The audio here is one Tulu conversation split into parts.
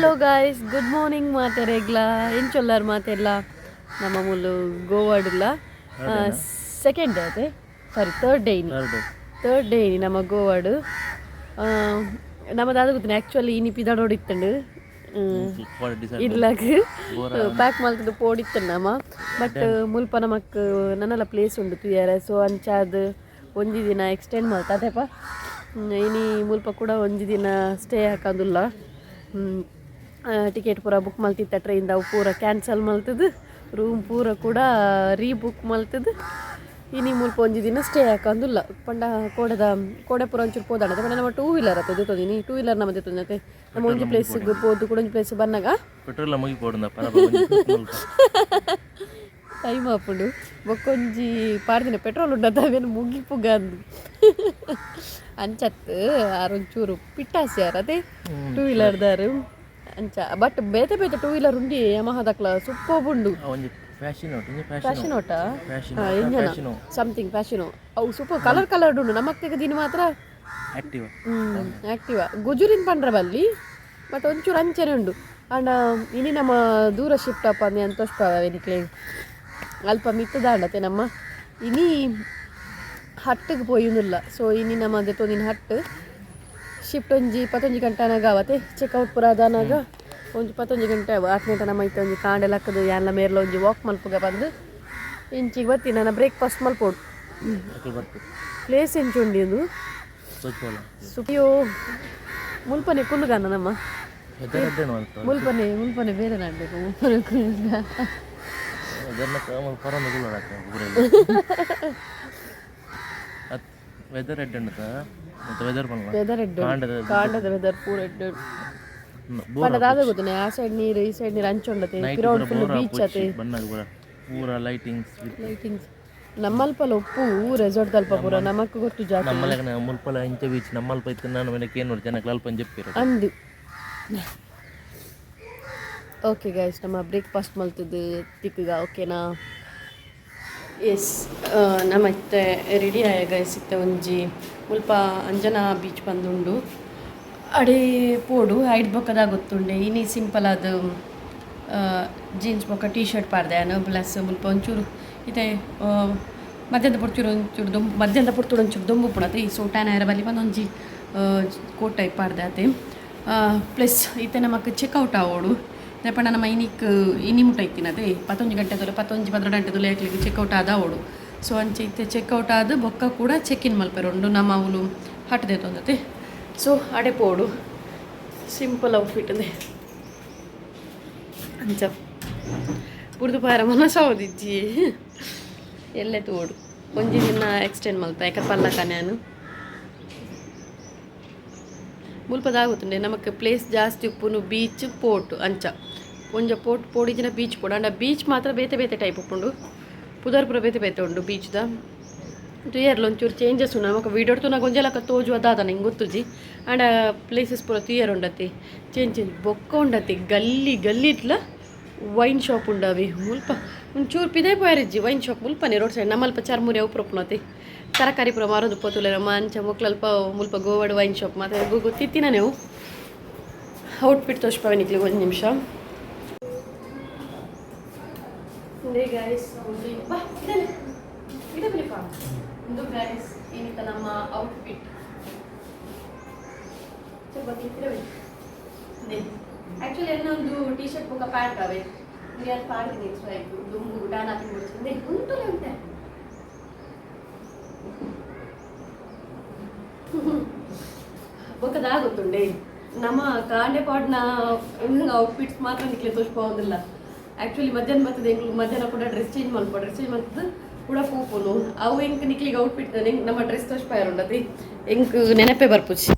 ಹಲೋ ಗಾಯ್ಸ್, ಗುಡ್ ಮಾರ್ನಿಂಗ್ ಮಾತೆರೆಗ್ಲ. ಎಂಚೊಲ್ಲಾರ್ ಮಾತೆರ್ಲ? ನಮ್ಮ ಮೂಲು ಗೋವಾಡುಲ್ಲ ಸೆಕೆಂಡ್ ಡೇ ಅದೇ, ಸಾರಿ, ಥರ್ಡ್ ಡೇ ಇನಿ. ಥರ್ಡ್ ಡೇ ಇನಿ ನಮ್ಮ ಗೋವಾಡು. ನಮ್ಮ ದಾದ ಗೊತ್ತಿನ, ಆ್ಯಕ್ಚುಲಿ ಇನಿ ಪಿದಾಡೋಡು ಇತ್ತಂಡು, ಇಲ್ಲಗ್ ಪ್ಯಾಕ್ ಮಲ್ತದು ಪೋಡಿತ್ತು ನಮ್ಮ. ಬಟ್ ಮುಲ್ಪ ನಮಕ್ ನನಲ ಪ್ಲೇಸ್ ಉಂಡು ತೂಯರೆ. ಸೊ ಅಂಚಾದ್ ಒಂಜಿ ದಿನ ಎಕ್ಸ್ಟೆಂಡ್ ಮಲ್ತ ಅದೇಪ. ಇನಿ ಮುಲ್ಪ ಕೂಡ ಒಂಜಿ ದಿನ ಸ್ಟೇ ಹಾಕೋದಿಲ್ಲ. ಟಿಕೆಟ್ ಪೂರ ಬುಕ್ ಮಲ್ತಿತ್ತ ಟ್ರೈನ್ದ, ಅವು ಪೂರ ಕ್ಯಾನ್ಸಲ್ ಮಲ್ತದು, ರೂಮ್ ಪೂರ ಕೂಡ ರೀಬುಕ್ ಮಲ್ತದು, ಇನಿ ಮುಲ್ಪ ಒಂಜಿ ದಿನ ಸ್ಟೇ ಹಾಕೊಂದುಲ್ಲ. ಪಂಡ ಕೋಡೆದ ಕೋಡೆ ಪೂರ ಒಂಚೂರು ಪೋದಾಂಡ, ಪಂಡ ನಮ್ಮ ಟೂ ವೀಲರ್ ಅತ್ತೆ ದೆತ್ತೊಂದಿನಿ. ಟೂ ವೀಲರ್ ನಮ್ಮ ದೆತ್ತೊಂದಿನತೆ. ನಮ್ಮ ಒಂಜಿ ಪ್ಲೇಸ್ಗೆ ಪೋದು ಕೂಡ ಒಂಜಿ ಪ್ಲೇಸ್ ಬನ್ನಗ ಪೆಟ್ರೋಲ್ ಮುಗಿ ಪೋಡುಂದ. ಟೈಮ್ ಆಪುಂಡು. ಬೊಕ್ಕೊಂಜಿ ಪಾಡ್ದಿನ ಪೆಟ್ರೋಲ್ ಉಂಡತ, ಅವೇನು ಮುಗಿಪುಗ ಅಂದು ಅಂಚತ್ ಆರ್ ಒಂಚೂರು ಪಿಟ್ಟಾಸಿ ಆರ್ ಅದೇ ಟೂ ವೀಲರ್ದಾರು ಅಂಚ. ಬಟ್ ಬೇತೆ ಬೇತೆ ಟೂ ವೀಲರ್ ಉಂಡಿ, ಯಮಹದಕ್ಲ ಸೂಪರ್ಬ್ ಉಂಡು. ಒಂಜಿ ಫ್ಯಾಷನ್. ಫ್ಯಾಷನ್ ಓಟ ಇಂಜನ ಸಮಥಿಂಗ್ ಫ್ಯಾಷನು. ಅವು ಸೂಪರ್ ಕಲರ್ ಕಲರ್ ಉಂಡು. ನಮ್ಮಕ್ತೆಗೆ ದಿನ ಮಾತ್ರ ಆಕ್ಟಿವ್. ಆಕ್ಟಿವಾ ಗುಜುರಿನ್ ಪಂಡ್ರ ಬಲ್ಲಿ, ಬಟ್ ಒಂಚೂರು ಅಂಚನೆ ಉಂಡು. ಅಂಡ ಇನಿ ನಮ್ಮ ದೂರ ಶಿಫ್ಟ್ ಅಪ್ ಅಂದೆ ಅಂತ ನಿಕ್ಲೆ ಅಲ್ಪ ಮಿತ್ತು ದಾಂಡತೆ. ನಮ್ಮ ಇನಿ ಹಟ್ಟಿಗೆ ಪೋಯುನಿಲ್ಲ. ಸೊ ಇನಿ ನಮ್ಮ ದೆತ್ತೊಂದಿನ ಹಟ್ಟು ಶಿಫ್ಟ್ ಒಂಜಿ 11 ಗಂಟೆ ಅನಾಗ ಅವತ್ತೆ. ಚೆಕ್ಔಟ್ ಪೂರ ಆದಾನಾಗ ಒಂಜಿ 11 ಗಂಟೆ ಅವ. 8 ಗಂಟೆ ನಮ್ಮ ಇತ್ತೆ ಒಂಜಿ ಕಾಂಡೆ ಲಕ್ಕದು ಯಾನ್ಲ ಮೇರ್ಲ ಒಂಜಿ ವಾಕ್ ಮಲ್ಪುಗ ಬಂದು ಇಂಚಿಗೆ ಬತ್ತಿ. ನನ್ನ ಬ್ರೇಕ್ಫಾಸ್ಟ್ ಮಲ್ಪೋಡು. ಪ್ಲೇಸ್ ಎಂಚುಂಡಿ ಇದು ಸುಪಿಯೋ. ಮುಲ್ಪನೆ ಕುಲ್ಲುಗಾನ ನಮ್ಮ ಮುಲ್ಪನೆ ಮುಲ್ಪನೆ ಬೇರೆ ನಾಡ್ಬೇಕು, ಮುಲ್ಪನೆ ಕುಲ್ಲುಗ. ವೆದರ್ ಎಡ್ಡೆ ಉಂಡತ ಮತ್ತೆ ವೆದರ್ ಪನ್ಲ. ವೆದರ್ ಎಡ್ಡೆ, ಕಾಂಡದ ವೆದರ್ ಪೂರ ಎಡ್ಡೆ. ಪಂಡ ದಾದ ಗೊತ್ತನೆ, ಆ ಸೈಡ್ ನೀರು, ಈ ಸೈಡ್ ನೀರು ಅಂಚುಂಡತೆ. ಪಿರೌಂಡ್ ಫುಲ್ ಬೀಚ್ ಅತೆ. ಬನ್ನಾಗ ಪೂರ ಪೂರ ಲೈಟಿಂಗ್ಸ್. ಲೈಟಿಂಗ್ಸ್ ನಮ್ಮಲ್ಪಲ ಉಪ್ಪು ರೆಸಾರ್ಟ್ ಅಲ್ಪ ಪೂರ ನಮಕ್ ಗೊತ್ತು ಜಾತಿ. ನಮ್ಮಲೆಗನ ಮುಲ್ಪಲ ಇಂಚ ಬೀಚ್ ನಮ್ಮಲ್ಪ ಇತ್ತು. ನಾನು ಮೇಲೆ ಏನು ಜನಕ್ಕೆ ಅಲ್ಪ ಜೆಪ್ಪಿರ. ಅಂದು ಓಕೆ ಗೈಸ್, ನಮ್ಮ ಬ್ರೇಕ್ಫಾಸ್ಟ್ ಮಲ್ತದ್ದು ತಿಕ್ಕಗ, ಓಕೆನಾ? ಎಸ್, ನಮ್ಮ ಇತ್ತೆ ರೆಡಿ ಆಯ ಗೈಸ್. ಇತ್ತೆ ಒಂಜಿ ಮುಲ್ಪ ಅಂಜನಾ ಬೀಚ್ ಬಂದುಂಡು, ಅಡೇ ಪೋಡು. ಐಡ್ ಬೊಕ್ಕದ ಗೊತ್ತುಂಡೆ, ಇನಿ ಸಿಂಪಲ್ ಅದು ಜೀನ್ಸ್ ಬೊಕ್ಕ ಟೀ ಶರ್ಟ್ ಪಾಡ್ದೆ ಯಾನು. ಪ್ಲಸ್ ಮುಲ್ಪ ಒಂಚೂರು ಇತ್ತೆ ಮಧ್ಯಾಹ್ನ ಪೊರ್ತುಡು ಒಂಚೂರು ದೊಂಬು, ಮಧ್ಯಾಹ್ನದ ಪೊರ್ತುಡು ಒಂಚೂರು ದೊಂಬು ಉಪ್ಪುನತೆ. ಈ ಸೊ ಟ್ಯಾನ್ ಆಯರ ಬಲ್ಲಿ ಬಂದು ಒಂಜಿ ಕೋಟ್ ಟೈಪ್ ಪಾಡ್ದೆ ಅತೆ. ಪ್ಲಸ್ ಇತ್ತೆ ನಮಕ್ ಚೆಕ್ಔಟ್ ಆವೋಡು. ದಾಯೆ ನಮ್ಮ ಇನಿಕ್ ಇನಿ ಮುಟ್ಟ ಇತ್ತಿನತೆ 11 ಗಂಟೆ ತೊಲೆ, 11 12 ಗಂಟೆ ತೊಲೆ ಯಾಕ್ಲಿಗೆ ಚೆಕ್ಔಟ್ ಆದ ಆವೋಡು. ಸೊ ಅಂಚೆ ಇತ್ತೆ ಚೆಕ್ಔಟ್ ಆದ್ ಬೊಕ್ಕ ಕೂಡ ಚೆಕ್ ಇನ್ ಮಲ್ಪೆರೆ ಉಂಡು. ನಮ್ಮ ಅವುಲು ಹಟ್ ದೆತ್ತೊಂದತೆ. ಸೊ ಅಡೆ ಪೋಡು. ಸಿಂಪಲ್ ಔಟ್ಫಿಟ್ ಅಂದೆ ಅಂಚ ಬುಡ್ದು ಪಾರ ಮನಸ್ಸಾವದಿಜ್ಜಿ. ಎಲ್ಲೆ ತೋಡು ಒಂಜಿ ದಿನ ಎಕ್ಸ್ಟೆಂಡ್ ಮಲ್ಪ ಯಾಕಂದ್ರೆ ಪಲ್ಲಕ ನಾನು ಮುಲ್ಪದಾಗುತ್ತುಂಡೆ. ನಮಕ್ ಪ್ಲೇಸ್ ಜಾಸ್ತಿ ಉಪ್ಪುನು ಬೀಚ್, ಪೋರ್ಟ್ ಅಂಚ. ಒಂಜ ಪೋರ್ಟ್ ಪೋಡಿಜಿನ ಬೀಚ್ ಪೋಡು. ಅಂಡ ಬೀಚ್ ಮಾತ್ರ ಬೇತೆ ಬೇತೆ ಟೈಪ್ ಉಪ್ಪುಂಡು. ಪುದರ್ ಪೂರ ಬೇತೆ ಬೇತೆ ಉಂಡು ಬೀಚ್ದ. ತುಯರ್ಲ ಒಂಚೂರು ಚೇಂಜಸ್ ಉಂಡು. ನಮಕ್ ವೀಡಿಯೋ ತೂನಗ ಒಂಜೆಲಕ ತೋಜುವ ದಾದ ನಿಂಗೆ ಗೊತ್ತುಜಿ. ಆಂಡ ಪ್ಲೇಸಸ್ ಪೂರ ತುಯರ್ ಉಂಡತಿ, ಚೇಂಜ್ ಚೇಂಜ್. ಬೊಕ್ಕ ಉಂಡತಿ ಗಲ್ಲಿ ಗಲ್ಲಿಟ್ಲ ವೈನ್ ಶಾಪ್ ಉಂಡವಿ ಮುಲ್ಪ. ಒಂಚೂರು ಪಿದೈ ಪೋಯರಿಜ್ಜಿ, wine shop ಮುಲ್ಪನೆ road side. ನಮ್ಮಲ್ಪ churmuri ಅವು ಪುನತಿ ತರಕಾರಿ ಪೂರ ಮಾರೋದು ಪೋತುಲೆ ನಮ್ಮ ಅಂಚ ಮೊಕ್ಲಲ್ಪ ಮುಲ್ಪ ಗೋವಾಡ್ ವೈನ್ ಶಾಪ್ ಮಾತ್ರ ಗೊತ್ತಿತ್ತಿನ ನೀವು. ಔಟ್ಫಿಟ್ ತೋಷ್ಪವೆ ನಿಕ್ಲಿಗೆ ಒಂದು ನಿಮಿಷ. ಗೈಸ್, ಬಾ ಇದೆಲ್ಲ ಇದೆ ಬನ್ನಿಪ್ಪ. ಇದು ಗೈಸ್ ಏನಿತ್ತ ನಮ್ಮ ಔಟ್ಫಿಟ್. ಆ್ಯಕ್ಚುಲಿ ಎಲ್ಲ ಒಂದು ಟೀ ಶರ್ಟ್ ಬೊಕ್ಕ ಪ್ಯಾಂಟ್ ಅವೆ. ಅದು ಪಾಡ್ತೀನಿ ಎಕ್ಸ್ಟ್ರಾ ಆಯ್ತು ದುಂಬು ಟ್ಯಾನ್ ಹಾಕಿ ಬಿಡ್ತೀನಿ ಉಂಟುಲೆ ಉಂಟೆ. ಬೊಕ್ಕದ ಗೊತ್ತುಂಡೆ, ನಮ್ಮ ಕಾಂಡೆ ಪಾಡ್ನ ಔಟ್ಫಿಟ್ಸ್ ಮಾತ್ರ ನಿಕ್ಲೆ ತೋಚ್ಬೋದಿಲ್ಲ. ಆ್ಯಕ್ಚುಲಿ ಮಧ್ಯಾಹ್ನ ಬರ್ತದೆ ಎಂಗ್ಲು. ಮಧ್ಯಾಹ್ನ ಕೂಡ ಡ್ರೆಸ್ ಚೇಂಜ್ ಮಲ್ಪ, ಡ್ರೆಸ್ ಚೇಂಜ್ ಮಲ್ತದ್ದು ಕೂಡ ಪೋಪುನು. ಅವು ಎಂಕ್ ನಿಕ್ಲಿಗೆ ಔಟ್ಫಿಟ್ ನಮ್ಮ ಡ್ರೆಸ್ ತೋಚ್ಪಾಯರುಂಡತಿ. ಎಂಕ್ ನೆನಪೇ ಬರ್ಪುಜಿ.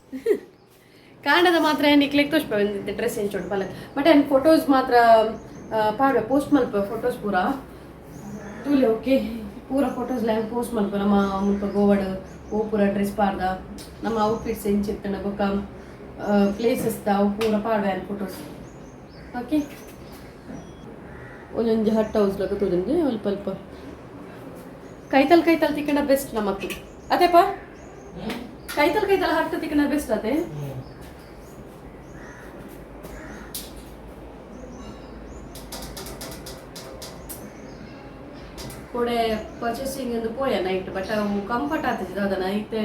ಕಾಂಡದ ಮಾತ್ರ ನಿಕ್ಲೆಗ್ ತೋಚ್ಪ ಡ್ರೆಸ್ ಚೇಂಜ್ ಉಂಟು ಪಲ್ಲ. ಬಟ್ ಏನು ಫೋಟೋಸ್ ಮಾತ್ರ ಪಾಡುವೆ, ಪೋಸ್ಟ್ ಮಲ್ಪ ಫೋಟೋಸ್ ಪೂರ ತೂಲೆ. ಓಕೆ, ಪೂರ ಫೋಟೋಸ್ ಲ್ಯಾಂಗ್ ಪೋಸ್ಟ್ ಮಲ್ಪ. ನಮ್ಮ ಮುಲ್ಪ ಗೋವಾಡ್ ಓ ಪೂರ ಡ್ರೆಸ್ ಪಾಡ್ದ, ನಮ್ಮ ಔಟ್ಫಿಟ್ಸ್ ಎಂಚಿತ್ತಂಡ, ಬೊಕ್ಕ ಪ್ಲೇಸಸ್ ಅವು ಪೂರ ಪಾಡುವೆ ಫೋಟೋಸ್. ಓಕೆ, ಒಂಜೊಂಜಿ ಹಟ್ ಹೌಸ್ ಲಕ ತೋಜೊಂಜಿ ಅಲ್ಪ ಅಲ್ಪ ಕೈತಲ್ ಕೈತಲ್ ತಿಕ್ಕಂಡ ಬೆಸ್ಟ್ ನಮಕ್ ಅದೇಪ. ಕೈತಲ್ ಕೈತಲ್ ಹಟ್ಟು ತಿಕ್ಕಂಡ ಬೆಸ್ಟ್ ಅದೇ. ಕೋಡೆ ಪರ್ಚೇಸಿಂಗ್ ಎಂದು ಪೋಯ ನೈಟ್, ಬಟ್ ಅವು ಕಂಫರ್ಟ್ ಆತದೆ ದಾದನ. ಇತ್ತೆ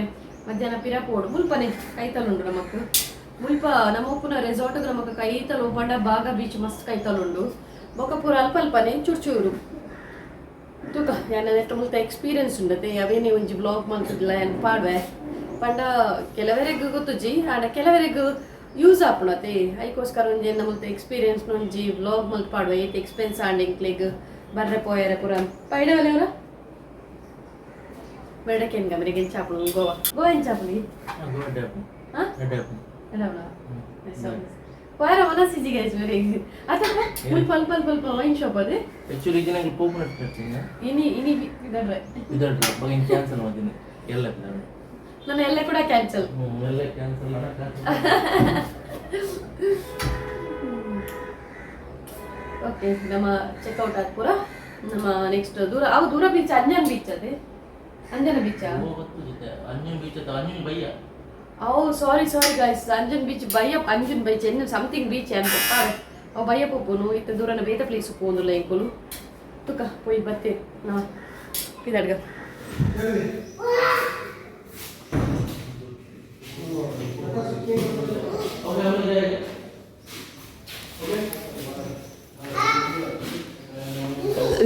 ಮಧ್ಯಾಹ್ನ ಪಿರ ಪೋಡು. ಮುಲ್ಪನೆ ಕೈತಲುಂಡು ನಮಕ್. ಮುಲ್ಪ ನಮ್ಮ ಉಪ್ಪುನ ರೆಸಾರ್ಟ್ ನಮಕ್ ಕೈತಲು ಪಂಡ ಬಾಗ ಬೀಚ್ ಮಸ್ತ್ ಕೈತಲುಂಡು. ಬೊಕ ಪೂರ ಅಲ್ಪ ಅಲ್ಪನೆ ಚೂರು ಚೂರು. ತೂಕ, ಯಾನ್ ನೆಟ್ಟ ಮುಲ್ತ ಎಕ್ಸ್ಪೀರಿಯನ್ಸ್ ಉಂಡತೆ, ಅವೇನೇ ಒಂಜಿ ಬ್ಲಾಗ್ ಮಲ್ತುದಿಲ್ಲ ಯಾನ್ ಪಾಡ್ವೆ. ಪಂಡ ಕೆಲವರೆಗ್ ಗೊತ್ತುಜಿ, ಆಂಡ ಕೆಲವರೆಗ್ ಯೂಸ್ ಆಪುಂಡತೆ. ಐಕೋಸ್ಕರ ಒಂಜಿ ಎನ್ನ ಮುಲ್ತ ಎಕ್ಸ್ಪೀರಿಯನ್ಸ್ ಒಂಜಿ ವ್ಲಾಗ್ ಮಲ್ತ್ ಪಾಡ್ವೆ. ಏತ್ ಎಕ್ಸ್ಪೆನ್ಸ್ ಆಂಡ್ ಎಂಕ್ಲೆಗ್ ಬರ್ರೆ ಪೋಯರೆ ಪೂರ ಪೈಡವಲೆ ಅವರ ಬೇಡಕ್ಕೆ ಮೆರೆಗೆ ಎಂಚಾಪುಂಡು? ಗೋವಾ, ಗೋವಾ ಎಂಚಾಪುಂಡು? ಹಾ, ಪೋಯರ ಮನಸ್ಸಿಜಿ ಗೈಸ್ ಮೆರೆಗ್. ಅತ ಮುಲ್ಪ ಅಲ್ಪ ಅಲ್ಪ ಅಲ್ಪ ವೈನ್ ಶಾಪ್ ಅದೇ. ಆಕ್ಚುಲಿ ನಂಗೆ ಪೋಪುನಟ್ ಇನಿ ಇನಿ ಇದಡ್ರೆ. ಇದಡ್ರೆ ಬಗೆ ಕ್ಯಾನ್ಸಲ್ ಮಾಡಿದ್ದೀನಿ ಎಲ್ಲ. ನನ್ನ ಎಲ್ಲ ಕೂಡ ಕ್ಯಾನ್ಸಲ್. ಎಲ್ಲ ಕ್ಯಾನ್ಸಲ್. ಓಕೆ, ನಮ್ಮ ಚೆಕ್ಔಟ್ ಆದ ಪೂರ ನಮ್ಮ ನೆಕ್ಸ್ಟ್ ದೂರ ಅವು ದೂರ ಬೀಚ್, ಅಂಜನ್ ಬೀಚ್ ಅದೇ. ಅಂಜನ ಬೀಚ್. ಅಂಜನ್ ಬೀಚ್ ಅಥವಾ ಅಂಜನ್ ಬಯ್ಯ. Oh sorry sorry guys, Anjuna beach ಬಯ್ಯ, ಅಂಜನ್ ಬೀಚ್ ಎನ್ನು ಸಮಥಿಂಗ್ ಬೀಚ್ ಅಂತ ಪಾರೆ. ಅವು ಬಯ್ಯ ಪೋಪುನು. ಇತ್ತ ದೂರನ ಬೇತ ಪ್ಲೇಸ್ ಪೋಂದುಲ್ಲ ಎಂಕುಲು. ತುಕ ಪೋಯಿ ಬತ್ತೆ ನಾ ಪಿದಡ್ಗ.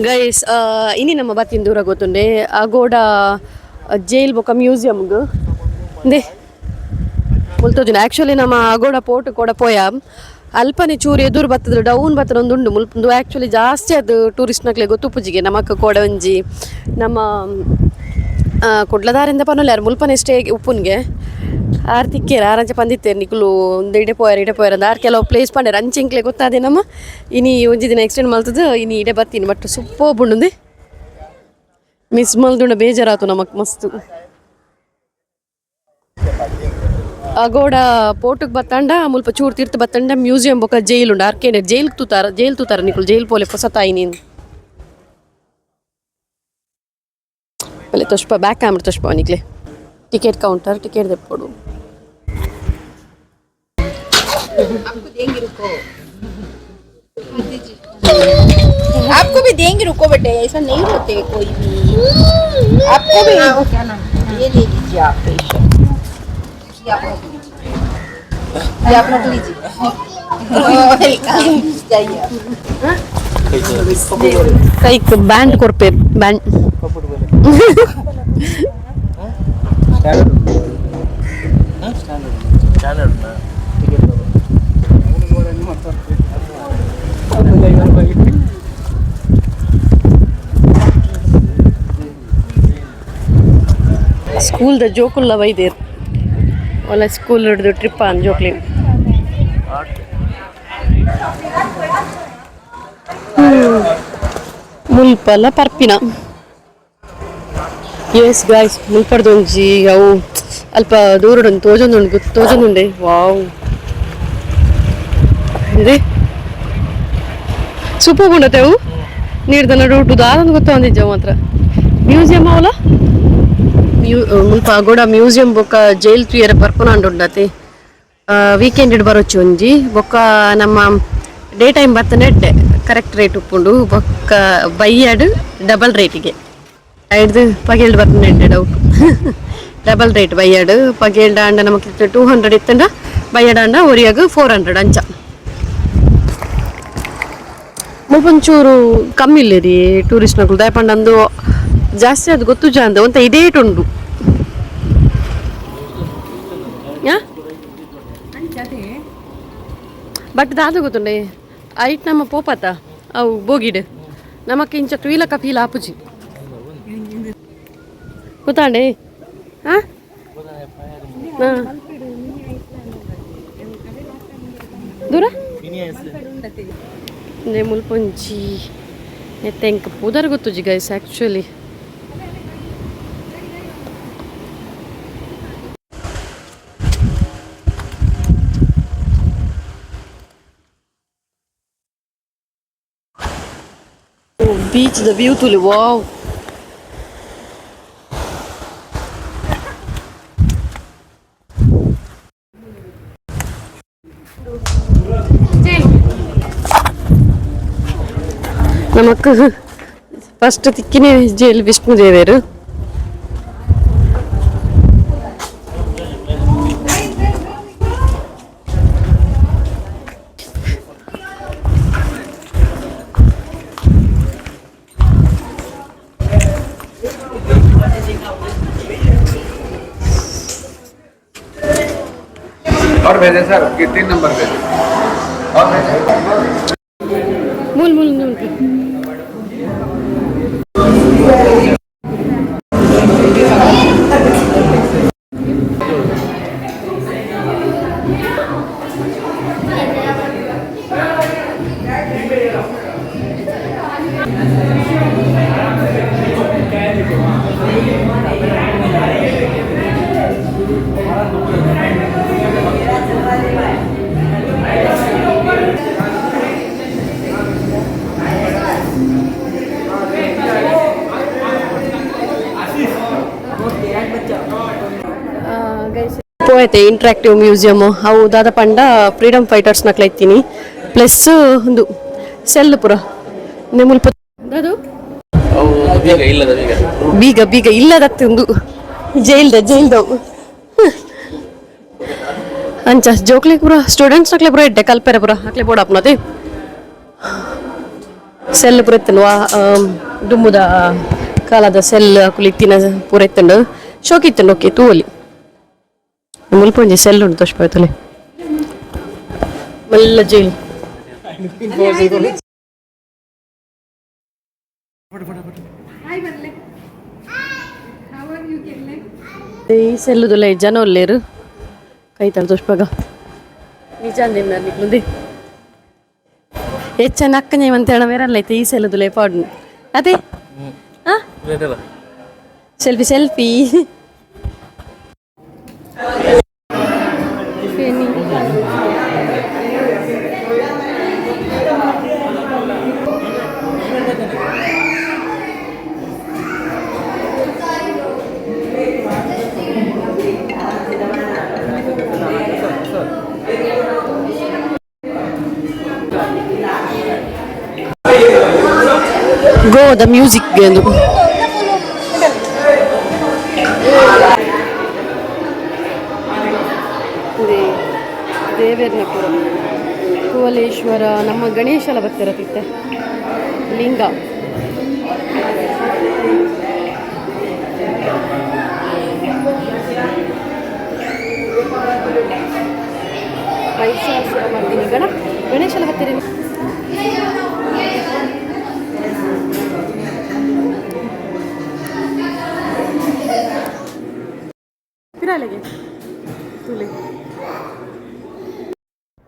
ಗೈಸ್, ಇನಿ ನಮ್ಮ ಬತ್ತಿನ ದೂರ ಗೊತ್ತುಂಡೆ ಅಗೋಡ ಜೈಲ್ ಬೊಕ ಮ್ಯೂಸಿಯಮ್ಗೆ. ಇಂದೆ ಮುಲ್ತೋಜುನ. ಆ್ಯಕ್ಚುಲಿ ನಮ್ಮ ಅಗೋಡ ಪೋರ್ಟ್ ಕೂಡ ಪೋಯ. ಅಲ್ಪನೆ ಚೂರು ಎದುರು ಬತ್ತದ, ಡೌನ್ ಬತ್ತದ ಒಂದು ಉಂಡು ಮುಲ್ಪ. ಆ್ಯಕ್ಚುಲಿ ಜಾಸ್ತಿ ಅದು ಟೂರಿಸ್ಟ್ನಕ್ಲೆ ಗೊತ್ತುಪುಜಿಗೆ. ನಮಕ್ ಕೋಡ ಒಂಜಿ ನಮ್ಮ ಕುಡ್ಲದಾರಿಂದ ಪನೊಲ್ಯಾರ ಮುಲ್ಪನೆ ಸ್ಟೇ ಉಪ್ಪುನ್ಗೆ. ಆರ್ ತಿಕ್ಕೇರ್, ಆರಂಚ ಪಂದಿತ್ತೇರು ನಿಕುಲು ಒಂದು ಇಡೆ ಪೋಯರ್, ಇಡೆ ಪೋಯರ್ ಅಂದ್. ಆರ್ ಕೆಲವು ಪ್ಲೇಸ್ ಪಂಡೇರ್, ಅಂಚೆ ಇಂಕ್ಲೆ ಗೊತ್ತಾದೆ. ನಮ್ಮ ಇನಿ ಒಂಜಿ ದಿನ ಎಕ್ಸ್ಟೆಂಡ್ ಮಲ್ತದ್ದು ಇನಿ ಇಡೆ ಬತ್ತೀನಿ. ಬಟ್ ಸೂಪರ್ ಮಿಸ್ ಮಲ್ದುಂಡ ಬೇಜಾರಾತು ನಮಕ್ ಮಸ್ತ್. ಅಗೋಡ ಪೋಟುಗ್ ಬತ್ತಂಡ ಮುಲ್ಪ ಚೂರು ತಿರ್ತು ಬತ್ತಂಡ ಮ್ಯೂಸಿಯಂ ಬೊಕ ಜೈಲ್ ಉಂಡು. ಆರ್ಕೇನೆ ಜೈಲ್ ತೂತಾರ, ಜೈಲ್ ತೂತಾರ ನಿಕುಲು. ಜೈಲ್ ಪೋಲೆ ಪೊಸತಾಯಿ ನೀನು ಬಲೆ. ತೋಷ್ಪ ಬ್ಯಾಕ್ ಕ್ಯಾಮ್ರಾ ತೋಷ್ಪ ನಿಕ್ಲೆ. ಟಿಕೆಟ್ ಕೌಂಟರ್, ಟಿಕೆಟ್ ದೆಪ್ಪೊಡು. आपको देंगे, रुको. आपको भी देंगे, रुको बेटे. ऐसा नहीं रोते कोई भी. आपको भी ये ले लीजिए आप पेशेंट. ये आप रख लीजिए, ये आप रख लीजिए. Welcome, जाइए आप. ಕೈಕ್ ಬ್ಯಾಂಡ್ ಕೊರ್ಪೇರ್, ಬ್ಯಾಂಡ್. Standard ticket. ಸ್ಕೂಲ್ದ ಜೋಕುಲ್ಲ ಬೈದೇರ್ ಒಲ್ಲ. ಸ್ಕೂಲ್ ಹಿಡಿದು ಟ್ರಿಪ್ ಅನ್ ಜೋಕ್ಲಿ. ಮುಲ್ಪಲ್ಲ ಪರ್ಪಿನ. ಎಸ್ ಗಾಯ್ಸ್, ಮುಲ್ಪಡ್ದೊಂಜಿ ಅವು ಅಲ್ಪ ದೂರಡೊಂದು ತೋಜೊಂದುಂಡು, ತೋಜೊಂದುಂಡೆ. ವಾವ್, ಇದೆ ಸೂಪರ್ ಉಂಡತೆ ಅವು. ನೀರ್ದ ನಡುಟು ದಾದೊಂದು ಗೊತ್ತೊಂದಿಜ್ಜ ಮಾತ್ರ. ಮ್ಯೂಸಿಯಂ ಅವಲ ಮ್ಯೂ ಮುಲ್ಪ ಅಗೋಡ ಮ್ಯೂಸಿಯಂ ಬೊಕ್ಕ ಜೈಲ್ ತೂಯರೆ ಬರ್ಪುನಾಂಡ ಉಂಡತೆ. ವೀಕೆಂಡ್ ಬರೊಚ್ಚು ಒಂಜಿ. ಬೊಕ್ಕ ನಮ್ಮ ಡೇ ಟೈಮ್ ಬತ್ತನೆ ಕರೆಕ್ಟ್ ರೇಟ್ ಉಪ್ಪುಂಡು. ಬೊಕ್ಕ ಬೈಯಾಡ್ ಡಬಲ್ ರೇಟಿಗೆ. ಐಡ್ದು ಪಗೇಲ್ಡ್ ಬರ್ತನೆ ಡೌಟ್. ಡಬಲ್ ರೇಟ್ ಬೈಯಾಡ್. ಪಗೇಲ್ಡ್ ಆಂಡ ನಮಕ್ 200 ಇತ್ತಂಡ, ಬೈಯಾಡ್ ಆಂಡ ಒರಿಯಾಗ 400 ಅಂಚ. ಮುಲ್ಪೊಂಚೂರು ಕಮ್ಮಿ ಇಲ್ಲೇರಿ ಟೂರಿಸ್ಟ್ನಕುಲು. ದಾಯೆ ಅಂದು ಜಾಸ್ತಿ ಅದು ಗೊತ್ತುಜ ಅಂದ ಒಂತ ಇಡೇಟ್ ಉಂಡು. ಬಟ್ ದಾದ ಗೊತ್ತುಂಡೆ, ಐಟ್ ನಮ್ಮ ಪೋಪತ ಅವು ಬೋಗಿಡ್ ನಮಕ್ ಇಂಚ ತುಯ್ಲಕ ಫೀಲ್ ಆಪುಜಿ ಗೊತ್ತಾಂಡೆ. ಹಾ ಹಾ ದೂರ ಇಂದೆ ಮುಲ್ಪೊಂಜಿ ನೆತ್ತೆ ಎಂಕ್ ಪುದರ್ ಗೊತ್ತುಜಿ guys actually. Beach the view ತೂಲೆ, ವಾವ್. ನಮಕ್ ಫಸ್ಟ್ ತಿಕ್ಕಿನೇ ಜೈಲ್ ವಿಷ್ಣು ದೇವೇರು. और भेजें सर कि 3 नंबर भेजें और भेजें। ಮೂಲ್ ಮೂಲ್ ಮೂಲ್. ಪೋಯತೆ ಇಂಟ್ರಾಕ್ಟಿವ್ ಮ್ಯೂಸಿಯಮ್ ಅವು ದಾದ ಪಂಡ ಫ್ರೀಡಮ್ ಫೈಟರ್ಸ್ ನಕ್ಲ ಇತ್ತೀನಿ ಪ್ಲಸ್ ಒಂದು ಸೆಲ್ ಪುರ ಮುಲ್ಪ ದಾದು. ಅವು ಬೀಗ ಇಲ್ಲದ ಬೀಗ. ಬೀಗ ಬೀಗ ಇಲ್ಲದತ್ತೆ ಒಂದು ಜೈಲ್ದ ಜೈಲ್ದವು. ಅಂಚ ಜೋಕ್ಲಿ ಪೂರ ಸ್ಟೂಡೆಂಟ್ಸ್ ನಕ್ಲೆ ಪೂರ ಎಡ್ಡೆ ಕಲ್ಪೆರೆ ಪೂರ ಅಕ್ಲೆ ಬೋರ್ಡ್ ಅಪ್ನತೆ. ಸೆಲ್ ಪೂರ ಇತ್ತುಂಡು ವಾ ದುಂಬುದ ಕಾಲದ ಸೆಲ್ ಅಕುಲು ಇತ್ತಿನ ಪೂರ ಇತ್ತುಂಡು ಶೋಕ್ ಇತ್ತುಂಡು. ಓಕೆ, ತೂವೊಲಿ. ಮುಲ್ಪ ಒಂಜಿ ಸೆಲ್ ಉಂಟು ತೋಷ್ಪಾಯ್ತಲೆ ಮಲ್ಲ ಜೈಲ್. ಈ ಸೆಲ್ಲುದುಲ ಜನ ಒಲ್ಲೇರು ಕೈತಲ್ ತೋಷ್ಪಾಗ ನಿಜ ಅಂದಿನ ನಿಕ್ಲುಂದಿ ಹೆಚ್ಚನ ಅಕ್ಕನೆ ಅಂತ ಹೇಳ ಬೇರೆ ಐತೆ. ಈ ಸೆಲ್ಲುದುಲೆ ಪಾಡ್ನು ಅದೇ. ಹಾ. ಬೇರೆಲ್ಲ. Selfie selfie. ಗೋವಾದ ಮ್ಯೂಸಿಕ್ ಎಂದು ದೇವೇರ್ನ ಪುರ ಕುವಲೇಶ್ವರ ನಮ್ಮ ಗಣೇಶಲ ಬತ್ತಿರತಿತ್ತೆ ಲಿಂಗ. ಮಹಿಷಾಸುರ ಮರ್ದಿನಿ ಗಣೇಶಲ ಬತ್ತಿರಿ. ಪಿರಾಲೆಗೆ ತುಲೆ.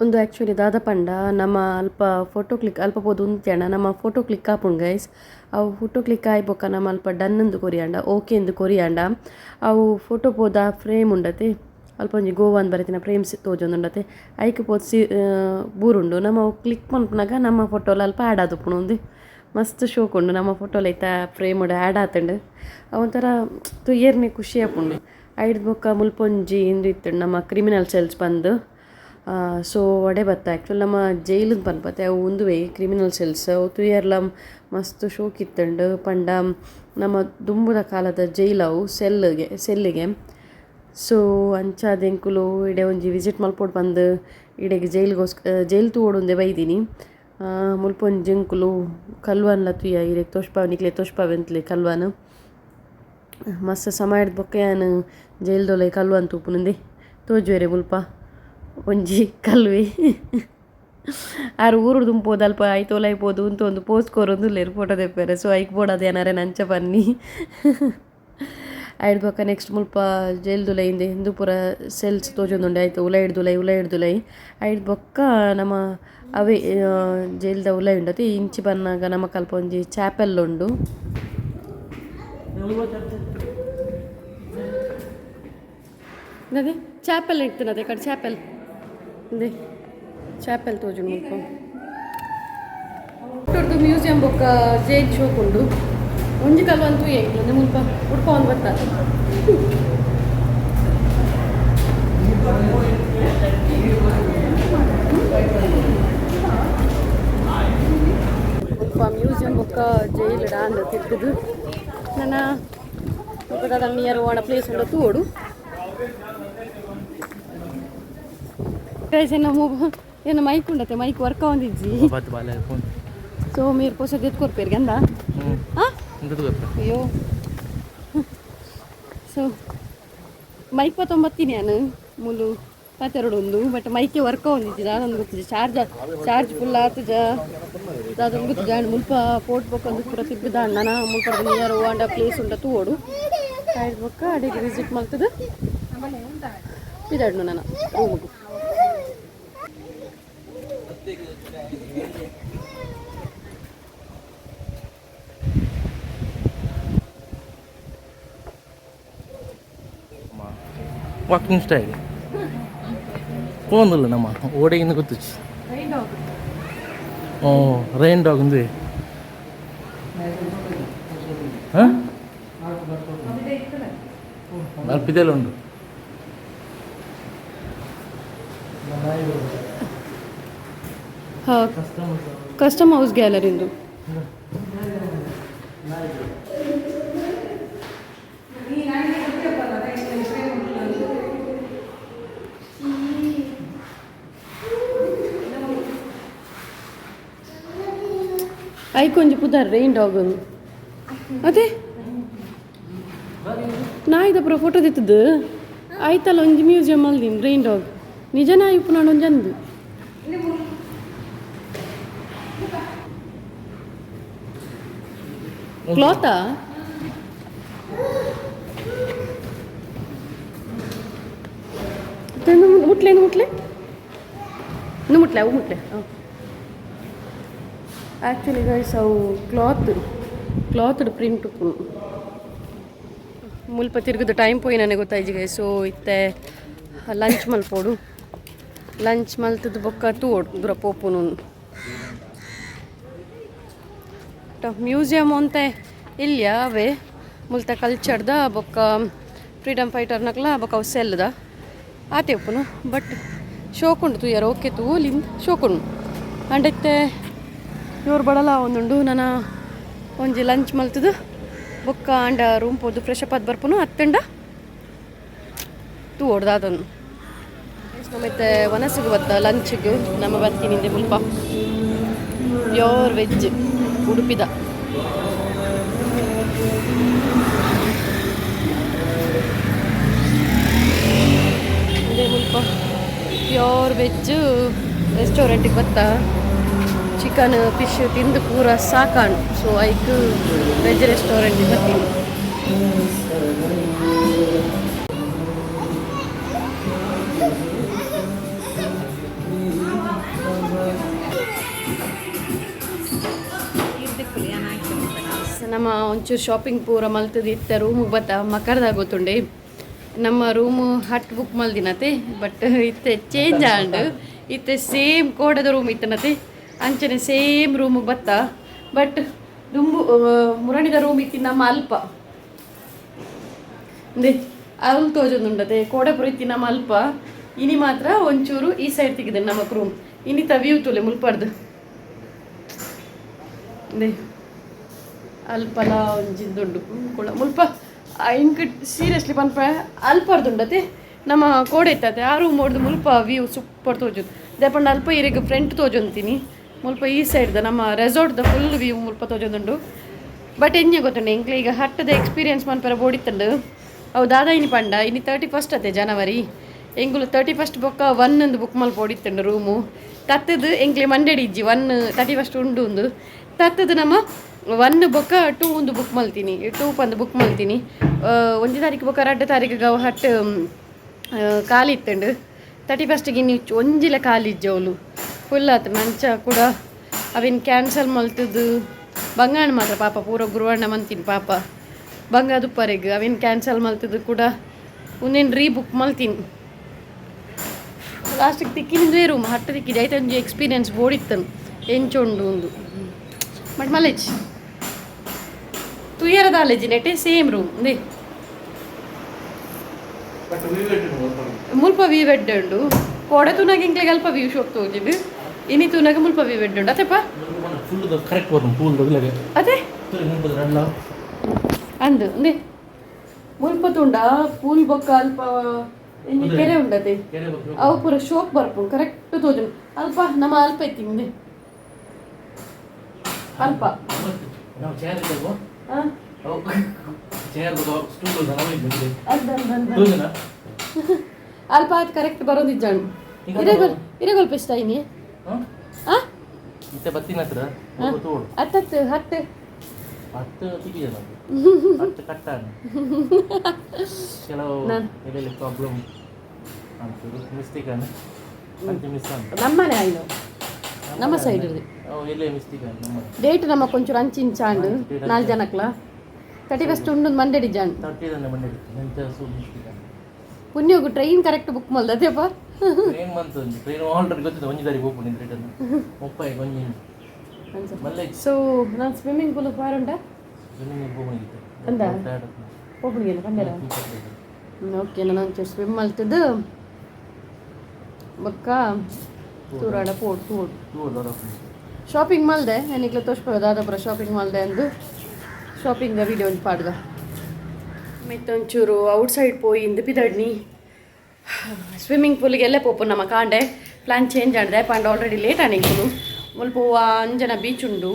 ಒಂದು ಆ್ಯಕ್ಚುಲಿ ದಾದ ಪಂಡ ನಮ್ಮ ಅಲ್ಪ ಫೋಟೋ ಕ್ಲಿಕ್ ಅಲ್ಪ ಪೋದು ಉಂತ್ಯಂಡ ನಮ್ಮ ಫೋಟೋ ಕ್ಲಿಕ್ ಆಪುಂಡು ಗೈಸ್. ಅವು ಫೋಟೋ ಕ್ಲಿಕ್ ಆಯಿ ಬೊಕ್ಕ ನಮ್ಮ ಅಲ್ಪ ಡನ್ ಅಂದ್ ಕೊರಿಯಾಂಡ, ಓಕೆ ಇಂದು ಕೊರಿಯಾಂಡ ಅವು ಫೋಟೋ ಪೋದ ಫ್ರೇಮ್ ಉಂಡತೆ. ಅಲ್ಪ ಒಂಜಿ ಗೋವಾ ಅಂದ್ ಬರೆತಿನ ಫ್ರೇಮ್ಸ್ ತೋಜೊಂದುಂಡತೆ. ಐಕ್ ಪೋದು ಸಿ ಬೂರುಂಡು. ನಮ್ಮ ಅವು ಕ್ಲಿಕ್ ಮನ್ಪುನಗ ನಮ್ಮ ಫೋಟೋಲ ಅಲ್ಪ ಆ್ಯಡ್ ಆದುಪ್ಪುಂಡು. ಉಂದು ಮಸ್ತ್ ಶೋಕ್ ಉಂಡು. ನಮ್ಮ ಫೋಟೋಲ ಐತ ಫ್ರೇಮ್ ಆ್ಯಡ್ ಆತುಂಡು. ಅವೊಂಥರ ತೂಯೆರ್ನೆ ಖುಷಿ ಆಪುಂಡು. ಐಡ್ದ್ ಬೊಕ್ಕ ಮುಲ್ಪ ಒಂಜಿ ಇಂದು ಇತ್ತುಂಡು ನಮ್ಮ ಕ್ರಿಮಿನಲ್ ಸೆಲ್ಸ್ ಪಂದ್. ಸೊ ಒಡೆ ಬತ್ತ ಆ್ಯಕ್ಚುಲಿ ನಮ್ಮ ಜೈಲು ಪನ್ಪತೆ ಅವು ಉಂದುವೇ ಕ್ರಿಮಿನಲ್ ಸೆಲ್ಸ್. ಅವು ತೂಯರ್ಲ ಮಸ್ತ್ ಶೋಕ್ ಇತ್ತುಂಡು. ಪಂಡ ನಮ್ಮ ದುಂಬುದ ಕಾಲದ ಜೈಲ್ ಅವು ಸೆಲ್ಗೆ ಸೆಲ್ಲಿಗೆ. ಸೊ ಅಂಚಾದ್ ಎಂಕುಲು ಇಡೆ ಒಂಜಿ ವಿಸಿಟ್ ಮಲ್ಪೊಡು ಪಂದ್ ಇಡೆಗ್ ಜೈಲ್ಗೋಸ್ಕರ ಜೈಲ್ ತೂವೊಡುಂದೆ ಬೈದಿನಿ. ಮುಲ್ಪ ಒಂಜಿ ಎಂಕುಲು ಕಲ್ವನ್ಲ ತೂಯ. ಇರೆಗ್ ತೋಷ್ಪಾವ್ ನಿಕ್ಲೆ ತೋಷ್ಪಾವೆಂತ್ಲೆ ಕಲ್ವನ್. ಮಸ್ತ್ ಸಮಯಡ್ ಬೊಕ್ಕ ಯಾನ್ ಜೈಲ್ದೊಲೈ ಕಲ್ವನ್ ತೂಪುನುಂದೆ ತೋಜುವೆರೆ. ಮುಲ್ಪ ಒಂಜಿ ಕಲ್ವೆ ಆರ್ ಊರುಡು ದುಂಪೋದು ಅಲ್ಪ ಐತೋಲ ಪೋದು ಉಂತೊಂದು ಪೋಸ್ ಕೊರೊಂದುಲ್ಲೆರ್ ಫೋಟೋ ದೆಪ್ಪೆರೆ. ಸೊ ಐಕ್ ಬೋಡಾದ್ ಯಾನ್ ಅಂಚ ಬನ್ನಿ. ಐಡ್ ಬೊಕ್ಕ ನೆಕ್ಸ್ಟ್ ಮುಲ್ಪ ಜೈಲ್ದುಲೈ ಇಂದೆ ಇಂದು ಪೂರ ಸೆಲ್ಸ್ ತೋಜೊಂದುಂಡು. ಐತ ಉಲೈಡ್ದುಲೈ ಉಲೈಡ್ದುಲೈ ಐಡ್ ಬೊಕ್ಕ ನಮ ಅವೇ ಜೈಲ್ದ ಉಲೈ ಉಂಡತೆ. ಇಂಚಿ ಬನ್ನಗ ನಮಕ್ ಅಲ್ಪ ಒಂಜಿ ಚಾಪೆಲ್ ಉಂಡು. ಅದೇ ಚಾಪೆಲ್ ಇಡ್ತೀನಿ ಕಡೆ ಚಾಪೆಲ್ ಇಂದೆ ಚಾಪೆಲ್ ತೋಜುಂಡು ಮುಲ್ಪ. ಮ್ಯೂಸಿಯಂ ಬೊಕ್ಕ ಜೈಲ್ ಶೋಕ್ ಉಂಡು. ಒಂಜಿ ಕಲ್ವಂತೂ ತೂಯೆ ಮುಲ್ಪ ಉಡ್ಪ ಒಂದು ಬತ್ತ. ಮುಲ್ಪ ಮ್ಯೂಸಿಯಂ ಬೊಕ್ಕ ಜೈಲ್ ಡಾಂಡ್ ತಿರ್ಗುದು ನನ್ನ ಮುಲ್ಪ ನಿಯರ್ ಓಣ ಪ್ಲೇಸ್ ಉಂಡು ತೂಡು ಗೈಸ್ ಎನ್ನ ಮೊಬೈಲ್ ಏನ ಮೈಕ್ ಉಂಡತೆ ಮೈಕ್ ವರ್ಕ್ ಆವೊಂದಿಜ್ಜಿ. ಬಾತ್ ಬಾಲೆ ಫೋನ್. ಸೊ ಮೇರ್ ಪೋಸ ದೆತ್ತ್ ಕೊರ್ಪೇರ್ಗೆ ಅಂದ. ಹಾಂ. ಎಂತದ ಗೊತ್ತಾ? ಅಯ್ಯೋ, ಸೊ ಮೈಕ್ ಪತ್ತೊಂಬತ್ತೀನಿ ನಾನು ಮುಲು ಪಾತೆರಡು ಬಟ್ ಮೈಕೆ ವರ್ಕ್ ಆವೊಂದಿಜ್ಜಿ. ದಾದೊಂದು ಗೊತ್ತಿಜ್ಜಿ, charge charge full ಆತುಜ ದಾದೊಂದು ಗೊತ್ತಿಜ್ಜಿ. ಆಂಡ್ ಮುಲ್ಪ ಪೋಟ್ ಬೊಕ್ಕ ಒಂದು ಪೂರ ತಿರ್ಗುದ ನನ ಮುಲ್ಪ ನಿಯರ್ ಓಂಡ ಪ್ಲೇಸ್ ಉಂಡ ತೂವೊಡು. ಆಯ್ತು, ಬೊಕ್ಕ ಅಡಿಗೆ ವಿಸಿಟ್ ಮಲ್ತದ ಪಿದಾಡ್ನು ನನ್ನ ರೂಮುಗು. Walking style ಪೋಂದಿಲ್ಲ ನಮ್ಮ ಓಡೆಗಿಂದ ಗೊತ್ತಿಚ್ಚು. ಓ ರೈನ್ ಡಾಗ್ ఉంది. ಹಾಂ, ಅಲ್ಪಿದೆಲ್ಲ ಉಂಡು. ಹಾಂ, custom house gallery ಇಂದು. ಐಕೊಂಜಿ ಪುದರ್ ರೈನ್ ಡಾಗ್. ಅದೇ ನಾಯಿದ ಪೂರ ಫೋಟೋ ದಿತ್ತದು ಆಯ್ತಲ್ಲ. ಒಂಜಿ ಮ್ಯೂಸಿಯಂ ಅಲ್ದಿನ್ ರೈನ್ ಡಾಗ್ ನಿಜ ನಾಯಿ ಉಪ್ಪು ಒಂಜಿ ಅಂದು. ಕ್ಲಾತಾ ಮುಟ್ಲೆ ಮುಟ್ಲೆ ಇನ್ನು ಮುಟ್ಲೆ ಅವು ಮುಟ್ಲೆ. ಆ್ಯಕ್ಚುಲಿ ಗೈಸ್, ಅವು cloth cloth print ಉಪ್ಪುನು. ಮುಲ್ಪ ತಿರುಗುದು ಟೈಮ್ ಪೋಯಿ ನನಗೆ ಗೊತ್ತಾಯ್ತು ಗೈಸ್. ಸೊ ಇತ್ತೆ ಲಂಚ್ ಮಲ್ಪೋಡು. ಲಂಚ್ ಮಲ್ತದ ಬೊಕ್ಕ ತೂವೊಡು ದೂರ ಪೋಪುನು. ಮ್ಯೂಸಿಯಂ ಅಂತ ಇಲ್ಲಿಯ ಅವೇ ಮುಲ್ತ ಕಲ್ಚರ್ದ ಬೊಕ್ಕ ಫ್ರೀಡಮ್ ಫೈಟರ್ನಕ್ಲ ಬೊಕ್ಕ ಅವು ಸೆಲ್ದ ಆತೆ ಉಪ್ಪುನು. But ಶೋಕುಂಡು ತೂಯರ okay ತೂಲಿಂದ ಶೋಕುಂಡು. ಅಂಡ್ ಇತ್ತೆ ಇವ್ರು ಬಡಲ ಒಂದುಂಡು. ನನ್ನ ಒಂಜಿ ಲಂಚ್ ಮಲ್ತದು ಬೊಕ್ಕ ಅಂಡ ರೂಮ್ ಪೋದು ಫ್ರೆಶ್ ಅಪ್ ಆದ್ ಬರ್ಪುನು ಅತ್ತಂಡ ತೂ ಹೊಡ್ದಾದನು. ನಮ್ಮ ವನಸಿಗೆ ಬತ್ತ ಲಂಚ್ಗೆ ನಮ್ಮ ಬರ್ತೀನಿ ಮುಲ್ಪ ಪ್ಯೂರ್ ವೆಜ್ ಉಡುಪಿದ. ಅದೇ ಮುಲ್ಪ ಪ್ಯೂರ್ ವೆಜ್ ರೆಸ್ಟೋರೆಂಟಿಗೆ ಬತ್ತ ಚಿಕನ್ ಫಿಶ್ ತಿಂದು ಪೂರ ಸಾಕಾಣ್. ಸೊ ಐಕ್ ವೆಜ್ ರೆಸ್ಟೋರೆಂಟಿಗೆ ಬರ್ತೀನಿ. ನಮ್ಮ ಒಂಚೂರು ಶಾಪಿಂಗ್ ಪೂರ ಮಲ್ತದ ಇತ್ತ ರೂಮಿಗೆ ಬತ್ತ ಮಕರ್ದಾಗ ಗೊತ್ತುಂಡೆ. ನಮ್ಮ room hut book ಮಲ್ದಿನತೆ, but ಇತ್ತೆ ಚೇಂಜ್ ಆಂಡ್. ಇತ್ತೆ ಸೇಮ್ ಕೋಡದ ರೂಮ್ ಇತ್ತನತೆ, ಅಂಚನೆ ಸೇಮ್ ರೂಮಿಗೆ ಬತ್ತ. ಬಟ್ ದುಂಬು ಮುರಣಿದ ರೂಮ್ ಇತ್ತಿ ನಮ್ಮ ಅಲ್ಪ ಅಂದೆ ಅಲ್ ತೋಜೊಂದುಂಡತೆ. ಕೋಡೆಪುರ ಇತ್ತಿ ನಮ್ಮ ಅಲ್ಪ. ಇನಿ ಮಾತ್ರ ಒಂಚೂರು ಈ ಸೈಡ್ ತೆಗಿದೆ ನಮಕ್ ರೂಮ್. ಇನ್ನಿತ ವ್ಯೂ ತುಲೆ ಮುಲ್ಪರ್ದು. ಅಂದೆ ಅಲ್ಪಲ ಒಂಜಿಂದುಂಡು ಕುಳ ಮುಲ್ಪ. ಇಂಕ್ ಸೀರಿಯಸ್ಲಿ ಪನ್ಪ ಅಲ್ಪರ್ದುಂಡತೆ ನಮ್ಮ ಕೋಡೆ ಇತ್ತತೆ. ಆ ರೂಮ್ ಹೊಡ್ದು ಮುಲ್ಪ ವ್ಯೂ ಸೂಪರ್ ತೋಜುದು. ದೇಪಂಡ ಅಲ್ಪ ಇರೆಗ್ ಫ್ರಂಟ್ ತೋಜೊಂತೀನಿ. ಮುಲ್ಪ ಈ ಸೈಡ್ದ ನಮ್ಮ ರೆಸಾರ್ಟ್ದ ಫುಲ್ ವ್ಯೂ ಮುಲ್ಪ ತೋಜೊಂದುಂಡು. ಬಟ್ ಎಂಜ ಗೊತ್ತುಂಡು ಎಂಕ್ಲೆ ಈಗ ಹಟ್ಟದ ಎಕ್ಸ್ಪೀರಿಯನ್ಸ್ ಮನ್ಪೆರ ಬೋಡಿತ್ತಂಡು. ಅವು ದಾದಾ ಇನಿ ಪಂಡ ಇನಿ 31 ಅತ್ತೆ ಜನವರಿ. ಎಂಗುಲು 31 ಬೊಕ್ಕ 1 ಒಂದು ಬುಕ್ ಮಲ್ಪೋಡಿತ್ತಂಡು ರೂಮು. ತತ್ತದು ಎಂಕ್ಲೆ ಮಂಡೇಡಿ ಇಜ್ಜಿ 1 31 ಉಂಡು ಉಂದು. ತತ್ತದು ನಮ್ಮ 1 ಬೊಕ್ಕ 2 ಒಂದು ಬುಕ್ ಮಲ್ತೀನಿ, 2 ಪಂದು ಬುಕ್ ಮಲ್ತೀನಿ. 1 ತಾರೀಕು ಬೊಕ್ಕ 2 ತಾರೀಕು ಅವು ಹಟ್ ಖಾಲಿ ಇತ್ತಂಡು. 31ಗೆ ಇನ್ನು ಒಂಜಿಲ ಖಾಲಿ ಇಜ್ಜಿ, ಅವಳು ಫುಲ್ ಆತು ಮಂಚ ಕೂಡ. ಅವಿನ್ ಕ್ಯಾನ್ಸಲ್ ಮಲ್ತದು ಬಂಗಾಣ ಮಾತ್ರ ಪಾಪ ಪೂರ ಗುರುವಣ್ಣ ಮಂತೀನಿ ಪಾಪ ಬಂಗ ದುಪ್ಪರೆಗ್ ಅವಿನ್ ಕ್ಯಾನ್ಸಲ್ ಮಲ್ತದು ಕೂಡ ಒಂದೇನು ರೀ ಬುಕ್ ಮಲ್ತೀನಿ. ಲಾಸ್ಟಿಗೆ ತಿಕ್ಕಿನಿಂದೇ ರೂಮ್ ಹಟ್ಟು ತಿಕ್ಕಿದೆ. ಐತೆ ಒಂಜಿ ಎಕ್ಸ್ಪೀರಿಯನ್ಸ್ ಬೋಡಿತ್ತನು ಎಂಚೊಂಡು ಒಂದು. ಬಟ್ ಮಲೇಜ್ ತುಯರದ ಆಲೇಜಿ ನೆಟೆ ಸೇಮ್ ರೂಮ್ ಅಂದೇ ಮುಲ್ಪ ವ್ಯೂ ಬೆಡ್ ಉಂಡು. ಕೋಡೆ ತೂನಾಗ ಇಂಕ್ಲೆಗ್ ಅಲ್ಪ ವ್ಯೂ ಶೋಕ್ ತೋಜಿದ್ದು. ಇನಿ ತೂನಾಗ ಮುಲ್ಪ ವ್ಯೂ ಬೆಡ್ ಉಂಡು ಅತೆಪ. ಫುಲ್ ಕರೆಕ್ಟ್ ಬರ್ನು ಪೂಲ್ ದೊಗ್ಲಗೆ. ಅದೇ. ಮುಲ್ಪದ ರಡ್ಲ. ಅಂದು ಅಂದೆ ಮುಲ್ಪ ತುಂಡ ಪೂಲ್ ಬೊಕ್ಕ ಅಲ್ಪ ಇಂಜಿ ಕೆರೆ ಉಂಡತೆ. ಕೆರೆ ಬೊಕ್ಕ. ಅವು ಪೂರ ಶೋಕ್ ಬರ್ಪುಂಡು, ಕರೆಕ್ಟ್ ತೋಜುಂಡು. ಅಲ್ಪ ನಮ್ಮ ಅಲ್ಪ ಇತ್ತಿ ಅಲ್ಪ. ನಾವು ಚೇರ್ ಇದ್ದವು. ಆ? ಅವು ಚೇರ್ ಸ್ಟೂಲ್ ಇದ್ದೆ. ಅಂದ್ ಅಂದ್ ಅಂದ್. ತೋಜುನ. ಅಲ್ಪ ಅದು ಕರೆಕ್ಟ್ ಬರೋದಿಜ್ಜಾಂಡು. ಈಗ ಇರೆಗೊಲ್ ಇರೆಗೊಲ್ಪ ಇಷ್ಟ ಇನಿ. ಹಾಂ. ಆ. ಇತ್ತೆ ಬತ್ತಿನ ಹತ್ರ ತೋಡು. ಹತ್ತತ್ತು ಹತ್ತು. ಹತ್ತು ತಿಕ್ಕಿದೆ ನಾವು ಹತ್ತು ಕಟ್ಟಾನ ಕೆಲವು ಎಲ್ಲೆಲ್ಲಿ ಪ್ರಾಬ್ಲಮ್ ಅಂತದ್ದು ಮಿಸ್ಟೇಕ್ ಅನ್ನ ಅಂಚೆ ಮಿಸ್ ಅಂತ. ನಮ್ಮನೆ ಆಯ್ನು ನಮ್ಮ ಸೈಡ್. ಅವು ಎಲ್ಲೇ ಮಿಸ್ಟೇಕ್ ಅನ್ನ ನಮ್ಮ. ಡೇಟ್ ನಮ್ಮ ಕೊಂಚೂರು ಅಂಚಿಂಚಾಂಡು ನಾಲ್ಕು ಜನಕ್ಲ 31 ಉಂಡು ಮಂಡೆ ಡಿಜಾಂಡ್. 30 ದಂಡ ಮಂಡೆ ಎಂತ ಸೂ ಮಿಸ್ಟೇಕ್ ಅನ್ನ. ಪುಣ್ಯೋಗು ಟ್ರೈನ್ ಕರೆಕ್ಟ್ ಬುಕ್ ಮಲ್ದದೇಪ. ಟ್ರೈನ್ ಬಂತು, ಟ್ರೈನ್ ಆಲ್ರೆಡಿ ಗೊತ್ತಿದೆ, ಒಂಜಿ ತಾರೀಕು ಹೋಗ್ಬಿಟ್ಟು ರಿಟರ್ನ್ ಮುಪ್ಪಾಯಿ ಒಂಜಿ ಮಲ್ಲೆ. ಸೊ ನಾನು ಸ್ವಿಮ್ಮಿಂಗ್ ಪೂಲ್ ಪಾರುಂಡ. ಸ್ವಿಮ್ಮಿಂಗ್ ಹೋಗ್ಬಿಟ್ಟಿದ್ದೆ. ಅಂದ ಹೋಗ್ಬಿಡಿಯಲ್ಲ ಪಂಡೆರ. ಓಕೆ, ನಾನು ಒಂಚೂರು ಸ್ವಿಮ್ ಮಲ್ತದ್ದು ಬೊಕ್ಕ ತೂರಾಡ ಪೋಡು ತೂಡು. ಶಾಪಿಂಗ್ ಮಲ್ದೆ എനിಕ್ಲೆ ತೋಷ್ಪದ ದಾದಾಪುರ ಶಾಪಿಂಗ್ ಮಲ್ದೆ ಅಂದು ಶಾಪಿಂಗ್ ವಿಡಿಯೋ ಒಂಜಿ ಪಾಡ್ದ. ಮಿತ್ತೊಂಚೂರು ಔಟ್ ಸೈಡ್ ಪೋಯಿ ಇಂದು ಪಿದಡ್ನಿ. ಸ್ವಿಮ್ಮಿಂಗ್ ಪೂಲಿಗೆ ಎಲ್ಲೇ ಪೋಪು ನಮ್ಮ ಕಾಂಡೆ ಪ್ಲಾನ್ ಚೇಂಜ್ ಆಡ್ದೆ ಪಂಡ ಆಲ್ರೆಡಿ ಲೇಟ್ ಆನಿಂಕುಲು. ಮುಲ್ಪ ಅಂಜನ ಬೀಚ್ ಉಂಡು,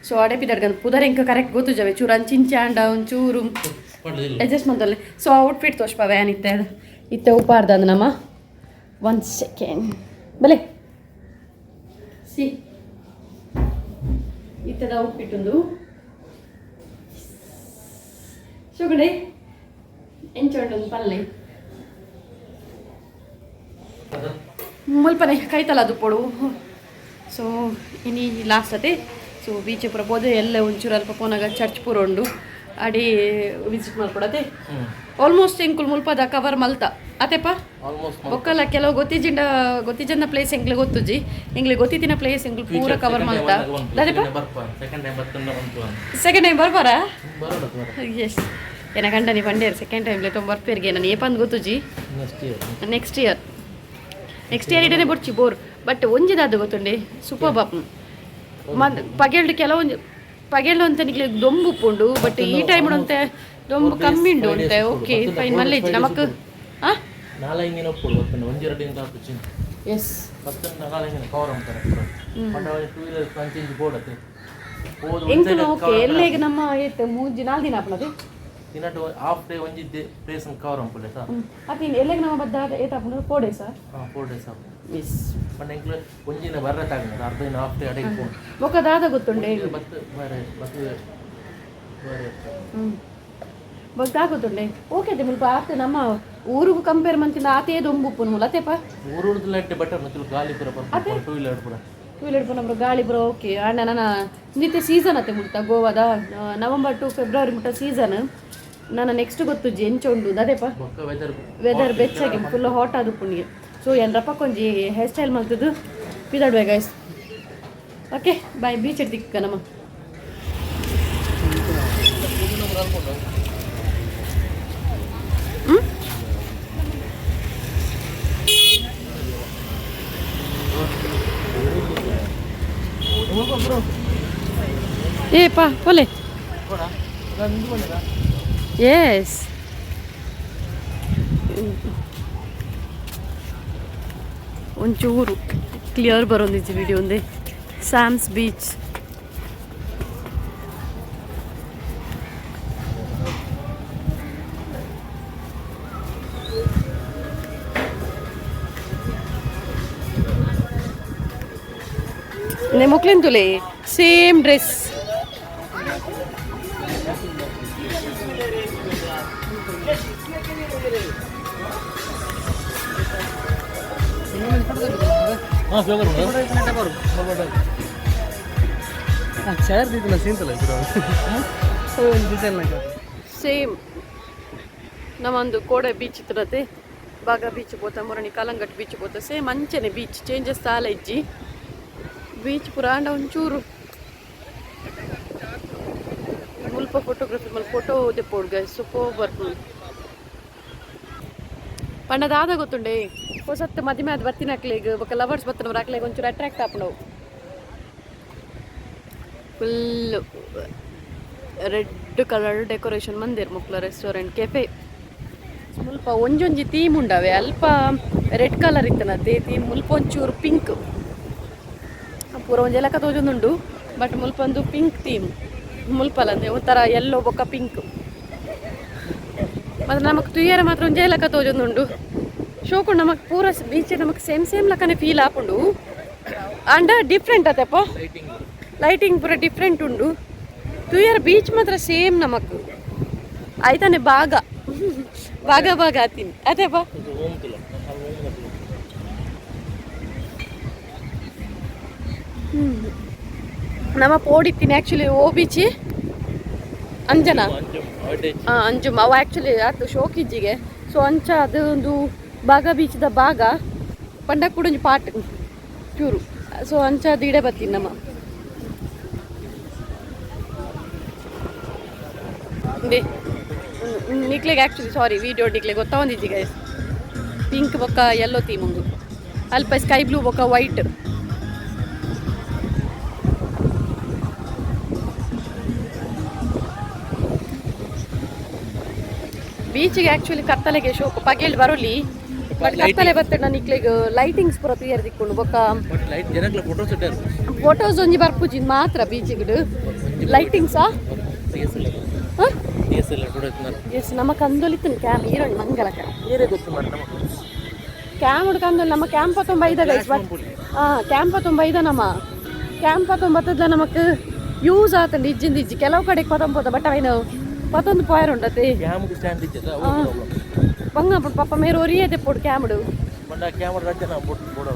ಸೊ ಅಡೆ ಪಿದಡ್ಗಂದು. ಪುದರ್ ಎಂಕ ಕರೆಕ್ಟ್ ಗೊತ್ತುಜವೆ, ಚೂರು ಅಂಚಿಂಚೆ ಆಂಡ ಒಂಚೂರು ಅಡ್ಜಸ್ಟ್ ಮಂತಲ್ಲಿ. ಸೊ ಔಟ್ಫಿಟ್ ತೋಷ್ಪವೆ ಅನಿತ್ತೆ ಇತ್ತೆ ಉಪಾರ್ದ ನಮ್ಮ. ಒನ್ ಸೆಕೆಂಡ್ ಬಲೆ ಸಿ ಇತ್ತದ ಔಟ್ಫಿಟ್ ಒಂದು ಶುಗಡೆ ಎಂಚ ಉಂಡು ಪಲ್ಲೆ ಮುಲ್ಪನೆ ಕೈತಲ ದುಪ್ಪೊಡು. ಸೊ ಇನಿ ಲಾಸ್ಟ್ ಅತೆ. ಸೊ ಬೀಚ್ ಪೂರ ಪೋದೆ ಎಲ್ಲ ಒಂಚೂರು ಅಲ್ಪ ಪೋನಾಗ ಚರ್ಚ್ ಪೂರ ಉಂಡು, ಅಡಿ ವಿಸಿಟ್ ಮಲ್ಕೊಡತೆ. ಆಲ್ಮೋಸ್ಟ್ ಎಂಕುಲು ಮುಲ್ಪದ ಕವರ್ ಮಲ್ತ ಅತೆಪ. ಆಲ್ಮೋಸ್ಟ್. ಬೊಕ್ಕಲ ಕೆಲವು ಗೊತ್ತಿಜಿಂಡ ಗೊತ್ತಿಜನ್ನ ಪ್ಲೇಸ್ ಎಂಕ್ಲೆ ಗೊತ್ತುಜಿ, ಎಂಕ್ಲೆ ಗೊತ್ತಿತ್ತಿನ ಪ್ಲೇಸ್ ಎಂಕ್ಲು ಪೂರ ಕವರ್ ಮಲ್ತ ದಾದೆಪ. ಬರ್ಪ ಸೆಕೆಂಡ್ ಟೈಮ್ ಬತ್ತಂದ ಉಂಟು. ಸೆಕೆಂಡ್ ಟೈಮ್ ಬರ್ಪಾರಾ? ಬರೋಣ ಬರ. ಎಸ್, ಏನ ಗಂಡನಿ ಬಂಡೇರು ಸೆಕೆಂಡ್ ಟೈಮ್ ಲೆಟೊಂದು ಬರ್ಪೇರಿಗೆ ನಾನು ಏಪಂದು ಗೊತ್ತುಜಿ. Next year. Next year, next year ಇಡನೆ ಬೊಡ್ಚಿ ಬೋರ್. ಬಟ್ ಒಂಜಿದಾದ ಗೊತ್ತುಂಡೆ ಸೂಪರ್ ಬಾಪ್ ಮದ್ ಪಗೆಲ್ಡು ಕೆಲವೊಂದು ಪಗೆಲ್ಡು ಅಂತ ನಿಕ್ಲೆ ದೊಂಬು ಉಪ್ಪುಂಡು, ಬಟ್ ಈ ಟೈಮ್ ಅಂತೆ ದೊಂಬು ಕಮ್ಮಿ ಉಂಡು ಅಂತೆ. ಓಕೆ ಫೈನ್ ಮಲ್ಲೇಜ್ ನಮಕ್ ಆ. ನಾಲ್ಕು ದಿನ ಒಪ್ಪುಡು ಬತ್ತಂಡ ಒಂಜಿ ಎರಡು ದಿನ ಆಪುಚಿ. ಎಸ್. ಬತ್ತಂಡ ನಾಲ್ಕು ದಿನ ಕವರ್ ಅಂತಾರೆ ಬಟ್ ಅವ ಟೂ ವೀಲರ್ ಪಂಚಿಂಚ್ ಬೋರ್ಡ್ ಹೋದು. ಎಂಕುಲು ಓಕೆ ಎಲ್ಲೆಗ್ ನಮ್ಮ ಏತ್ ಮೂಜಿ ನಾಲ್ ದಿನ ಆಪುನದೆ. ದಿನಟ್ಟು ಹಾಫ್ ಡೇ ಒಂಜಿ ಪ್ಲೇಸ್ ಕವರ್ ಅಂಪುಲೆ ಸಾ. ಅತಿ ಎಲ್ಲೆಗ್ ನಮ್ಮ ಬದ್ದ ಏತ್ ಆಪುಂಡು, 4 ಡೇಸ್? ಹಾಂ, 4 ಡೇಸ್ ಆಪು. ಎಸ್. ಬಟ್ ಎಂಕ್ಲು ಒಂಜಿನ ಬರ್ರ ತಾಗಿನ ಅರ್ಧ ದಿನ ಹಾಫ್ ಡೇ ಅಡೆಗೆ ಪೋಂಡು. ಬೊಕ್ಕ ದಾದ ಗೊತ್ತುಂಡೆ. ಬತ್ತು ಬರೆ ಬತ್ತು ಬರೆ. ಬೊಕ್ಕ ಗೊತ್ತುಂಡೆ ಓಕೆ ಅದೇ ಮುಲ್ಪ ಆತ ನಮ್ಮ ಊರುಗು ಕಂಪೇರ್ ಮಂತಿನ ಆತೇ ದೊಂಬು ಉಪ್ಪುನು ಮುಲ್ಲ ಅತೇಪ. ಊರುಡ್ದು ಲೈಟ್ ಬೆಟರ್ ಮತ್ತು ಗಾಳಿ ಪೂರ ಬರ್ಪುಂಡು ಟೂ ವೀಲರ್ ಪೂರ. ಟೂ ವೀಲರ್ ಪೂರ ಗಾಳಿ ಬರೋ. ಓಕೆ ಅಣ್ಣ, ನನ್ನ ನಿತ್ಯ ಸೀಸನ್ ಅತ್ತೆ ಮುಟ್ಟ ಗೋವಾದ ನವಂಬರ್ ಟು ಫೆಬ್ರವರಿ ಮುಟ್ಟ ಸೀಸನ್. ನನ್ನ ನೆಕ್ಸ್ಟ್ ಗೊತ್ತುಜ್ಜಿ ಎಂಚ ಉಂಡು ಅದೇಪ. ಬೊಕ್ಕ ವೆದರ್. ವೆದರ್ ಬೆಚ್ಚಾಗಿ ಫುಲ್ ಹಾಟ್ ಆದು ಪುಣ್ಯ. ಸೊ ಏನ್ರಪ್ಪ ಕೊಂಜಿ ಹೇರ್ ಸ್ಟೈಲ್ ಮಲ್ತದ್ದು ಪಿದಾಡುವೆ ಗೈಸ್. ಓಕೆ ಬಾಯ್, ಬೀಚ್ ದಿಕ್ಕ ನಮ್ಮ. ಏ ಪಾ ಪೋಲೆ. ಎಸ್, ಒಂಚೂರು ಕ್ಲಿಯರ್ ಬರೋಂದಿಜ್ಜಿ ವಿಡಿಯೋ ಒಂದೇ. ಸ್ಯಾಮ್ಸ್ ಬೀಚ್ ನೆ ಮೊಕ್ಲೆಂತುಲೆ ಸೇಮ್ ಡ್ರೆಸ್. ಹಾಂ. ಚೇರ್ ದಿತ್ತಿನ ಸೀಂತಲ್ಲ ಡಿಸೈನ್. ಸೇಮ್ ನಮ್ಮೊಂದು ಕೋಡೆ ಬೀಚ್ ಇತ್ತರತೆ, ಬಾಗ ಬೀಚ್ ಪೋತ, ಮೊರಣಿ ಕಲಂಗಟ್ ಬೀಚ್ ಪೋತ, ಸೇಮ್ ಅಂಚನೆ ಬೀಚ್ ಚೇಂಜಸ್ ತಾಲ ಇಜ್ಜಿ. ಬೀಚ್ ಪುರ ಆಂಡ ಒಂಚೂರು ಮುಲ್ಪ ಫೋಟೋಗ್ರಫಿ ಮಲ್ಪ ಫೋಟೋ ದೆಪ್ಪೋಡು ಗೈಸ್, ಸೂಪರ್ ಬರ್ಪುಂಡು. ಪಂಡ ದಾದ ಗೊತ್ತುಂಡೆ, ಹೊಸತ್ತು ಮದಿಮೆ ಆದ್ ಬತ್ತಿನಕ್ಲೆಗ್ ಬೊಕ್ಕ ಲವರ್ಸ್ ಬತ್ತಿನವ್ರು ಅಕ್ಲೆಗ್ ಒಂಚೂರು ಅಟ್ರಾಕ್ಟ್ ಆಪುಂಡು. ಫುಲ್ ರೆಡ್ ಕಲರ್ ಡೆಕೋರೇಷನ್ ಮಂದೆರ್ ಮುಕ್ಲ ರೆಸ್ಟೋರೆಂಟ್ ಕೆಫೆ. ಮುಲ್ಪ ಒಂಜೊಂಜಿ ಥೀಮ್ ಉಂಡವೆ. ಅಲ್ಪ ರೆಡ್ ಕಲರ್ ಇತ್ತನತೆ ಥೀಮ್, ಮುಲ್ಪ ಒಂಚೂರು ಪಿಂಕ್. ಪೂರ ಒಂಜಿ ಲೆಕ್ಕ ತೋಜೊಂದುಂಡು, ಬಟ್ ಮುಲ್ಪ ಒಂದು ಪಿಂಕ್ ಥೀಮ್. ಮುಲ್ಪಲಂದೆ ಒಂಥರ ಎಲ್ಲೋ ಬೊಕ್ಕ ಪಿಂಕ್. ಮತ್ತೆ ನಮಕ್ ತುಯ್ಯರ ಮಾತ್ರ ಒಂಜೇ ಲೆಕ್ಕ ತೋಜೊಂದುಂಡು. ಶೋಕು. ನಮಕ್ ಪೂರ ಬೀಚ್ ನಮಕ್ ಸೇಮ್ ಸೇಮ್ ಲೆಕ್ಕನೆ ಫೀಲ್ ಆಪುಂಡು. ಅಂಡ ಡಿಫ್ರೆಂಟ್ ಅತೆಪ್ಪ. ಲೈಟಿಂಗ್. ಲೈಟಿಂಗ್ ಪೂರ ಡಿಫ್ರೆಂಟ್ ಉಂಡು. ತುಯ್ಯರ ಬೀಚ್ ಮಾತ್ರ ಸೇಮ್ ನಮಕ್. ಆಯ್ತಾನೆ ಭಾಗ ಭಾಗ ಭಾಗ ಆತೀನಿ ಅದೇಪ್ಪ. ಇದು ಹೋಮ್ ತುಲ ಹೋಮ್. ನಮ್ಮ ಪೋಡಿತ್ತೀನಿ ಆ್ಯಕ್ಚುಲಿ ಓ ಬೀಚಿ ಅಂಜನಾ. ಅಂಜುಮ್ ಅವಡೆ. ಆ, ಅಂಜುಮ್. ಅವು ಆ್ಯಕ್ಚುಲಿ ಆತು ಶೋಕಿಜ್ಜಿಗೆ. ಸೊ ಅಂಚ ಅದು ಒಂದು ಬಾಗ ಬೀಚ್ದ ಭಾಗ ಪಂಡ ಕೂಡ ಒಂಜಿ ಪಾಟ್ ಚೂರು. ಸೊ ಅಂಚ ಅದು ಇಡೆ ಬತ್ತೀನಿ ನಮ್ಮ. ಇಂದೆ ನಿಕ್ಲೆಗ್ ಆ್ಯಕ್ಚುಲಿ ಸಾರಿ ವೀಡಿಯೋ ನಿಕ್ಲೆ ಗೊತ್ತಾವಂದಿಜ್ಜಿ ಗೈಸ್. ಪಿಂಕ್ ಬೊಕ್ಕ ಎಲ್ಲೋ ಥೀಮ್ ಉಂದು. ಅಲ್ಪ ಸ್ಕೈ ಬ್ಲೂ ಬೊಕ್ಕ ವೈಟ್. ಬೀಚಿಗೆ ಆ್ಯಕ್ಚುಲಿ ಕತ್ತಲೆಗೆ ಶೋಕು. ಪಗೆಲ್ ಬರೋಲಿ, ಬಟ್ ಕತ್ತಲೆ ಬತ್ತಡ ನಿಕ್ಲೆಗ್ ಲೈಟಿಂಗ್ಸ್ ಪೂರ ತುಯರ್ ದಿಕ್ಕೊಂಡು ಬೊಕ್ಕ. ಬಟ್ ಲೈಟ್ ಜನಕ್ಲ ಫೋಟೋ ಸೆಟ್. ಫೋಟೋಸ್ ಒಂಜಿ ಬರ್ಪುಜಿ ಮಾತ್ರ ಬೀಚಿಗೆ ಲೈಟಿಂಗ್ಸಾ. D S L. DSLR photo ಎತ್ತಿನಾರ. S, ನಮ್ಮ ಕಂದೊಲಿತ್ತನ ಕ್ಯಾಮ್ ಈರೊಂದು ಮಂಗಲಕ. ಏರೇ ಗೊತ್ತು ಮಾರ್ರೆ ನಮಕ್. ಕ್ಯಾಮ್ ಕಂದೊಲಿ ನಮ್ಮ ಕ್ಯಾಂಪ ತುಂಬ ಐದ ಗೈಸ್. ಬಟ್ ಹಾಂ, ಕ್ಯಾಂಪ ತುಂಬ ಐದ. ನಮ್ಮ ಕ್ಯಾಂಪ ತೊಂಬತ್ತದ ನಮಕ್ ಯೂಸ್ ಆತಂಡು ಇಜ್ಜಿಂದ ಇಜ್ಜಿ. ಕೆಲವು ಕಡೆಗೆ ಪತೊಂಪೋತ, ಬಟ್ ಅವೇನು ಪತೊಂದು ಪೋಯರ್ ಉಂಡತೆ. ಕ್ಯಾಮ್ಗೆ ಸ್ಟ್ಯಾಂಡ್ ಇಜ್ಜದ, ಅವು ಪ್ರಾಬ್ಲಮ್. ಬಂಗ ಪಾಪ ಮೇರು ಒರಿಯದೆ ಪೋಡು ಕ್ಯಾಮ್ಡು. ಬಂಡ ಕ್ಯಾಮ್ರಾ ರಜನ ಬೋಟ್ ಬೋಡ.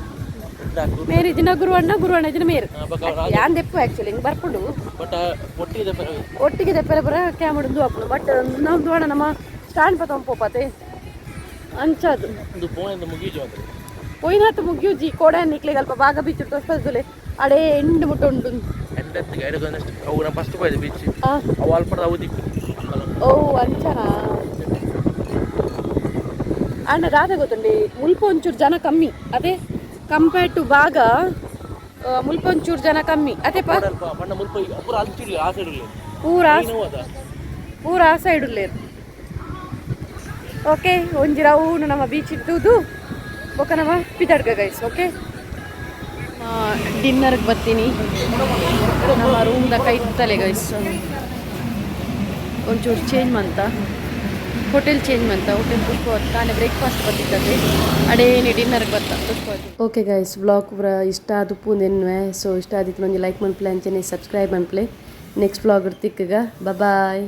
ಮೇರಿ ದಿನ ಗುರುವಣ್ಣ ಗುರುವಣ್ಣ ದಿನ ಮೇರು. ಬೊಕ ಯಾನ್ ದೆಪ್ಪು ಆ್ಯಕ್ಚುಲಿ ಹಿಂಗೆ ಬರ್ಪುಂಡು. ಬಟ್ ಒಟ್ಟಿಗೆ ದೆಪ್ಪರೆ. ಒಟ್ಟಿಗೆ ದೆಪ್ಪರೆ ಪೂರ ಕ್ಯಾಮ್ಡು ಆಪುಂಡು. ಬಟ್ ನಾವು ದೋಣ ನಮ್ಮ ಸ್ಟ್ಯಾಂಡ್ ಪತೊಂಪೋಪತೆ ಅಂಚದು. ಒಂದು ಫೋನ್ ಮುಗೀಜು ಅಂದ್ರೆ. ಪೋಯಿನಾತ್ ಮುಗಿಯುಜಿ ಕೋಡೆ. ನಿಕ್ಲೆಗ್ ಅಲ್ಪ ಬಾಗ ಬೀಚ್ ತೋಸ್ಪದುಲೆ ಅಡೇ ಎಂಡ್ ಮುಟ್ಟ ಉಂಡು. ಎಂಟತ್ತು ಗೈಡ್ ಅಷ್ಟು ಅವು ನಾ ಫಸ್ಟ್ ಪೋಯ್ದೆ ಬೀಚ್. ಅವು ಅಲ್ಪದ ಅವು ದಿಕ್ಕು. ಓ, ಅಂಚನಾ? ಅಣ್ಣ ದಾದ ಗೊತ್ತುಂಡಿ, ಮುಲ್ಪ ಒಂಚೂರು ಜನ ಕಮ್ಮಿ ಅದೇ ಕಂಪೇರ್ಡ್ ಟು ಬಾಗ. ಮುಲ್ಪ ಒಂಚೂರು ಜನ ಕಮ್ಮಿ ಅದೇ ಪಾ. ಅಲ್ಪ ಬಣ್ಣ ಮುಲ್ಪ ಪೂರ ಅಂಚಿಲ್ಲ, ಆ ಸೈಡ್ ಇಲ್ಲ. ಪೂರ. ನೋವು ಅದ. ಪೂರ ಆ ಸೈಡ್ ಉಲ್ಲೇರು. ಓಕೆ, ಒಂಜಿ ರೌಂಡ್ ನಮ್ಮ ಬೀಚ್ ಇಟ್ಟುದು ಬೊಕ ನಮ್ಮ ಪಿದಡ್ಗ ಗೈಸ್. ಓಕೆ, ಡಿನ್ನರ್ಗೆ ಬರ್ತೀನಿ. ನಮ್ಮ ರೂಮ್ದ ಕೈತಲೆ ಗೈಸ್. ಒಂಚೂರು ಚೇಂಜ್ ಮಂತ, ಹೋಟೆಲ್ ಚೇಂಜ್ ಮಂತ. ಹೋಟೆಲ್ ಪುಷ್ಪವತಿ ತಾನೇ ಬ್ರೇಕ್ಫಾಸ್ಟ್ ಬತ್ತಿದ್ದದೆ, ಅಡೇನಿ ಡಿನ್ನರ್ಗೆ ಬತ್ತ ಪುಷ್ಪವತಿ. ಓಕೆ ಗೈಸ್, ವ್ಲಾಗ್ ಪೂರ ಇಷ್ಟ ಆದು ಪೂಂದೆನ್ನುವೆ. ಸೊ ಇಷ್ಟ ಆದಿತ್ತು ಒಂಜಿ ಲೈಕ್ ಮನ್ಪುಲೆ, ಅಂಚನೆ ಸಬ್ಸ್ಕ್ರೈಬ್ ಮನ್ಪುಲೆ. ನೆಕ್ಸ್ಟ್ ವ್ಲಾಗ್ ತಿಕ್ಕಗ. ಬಾಯ್.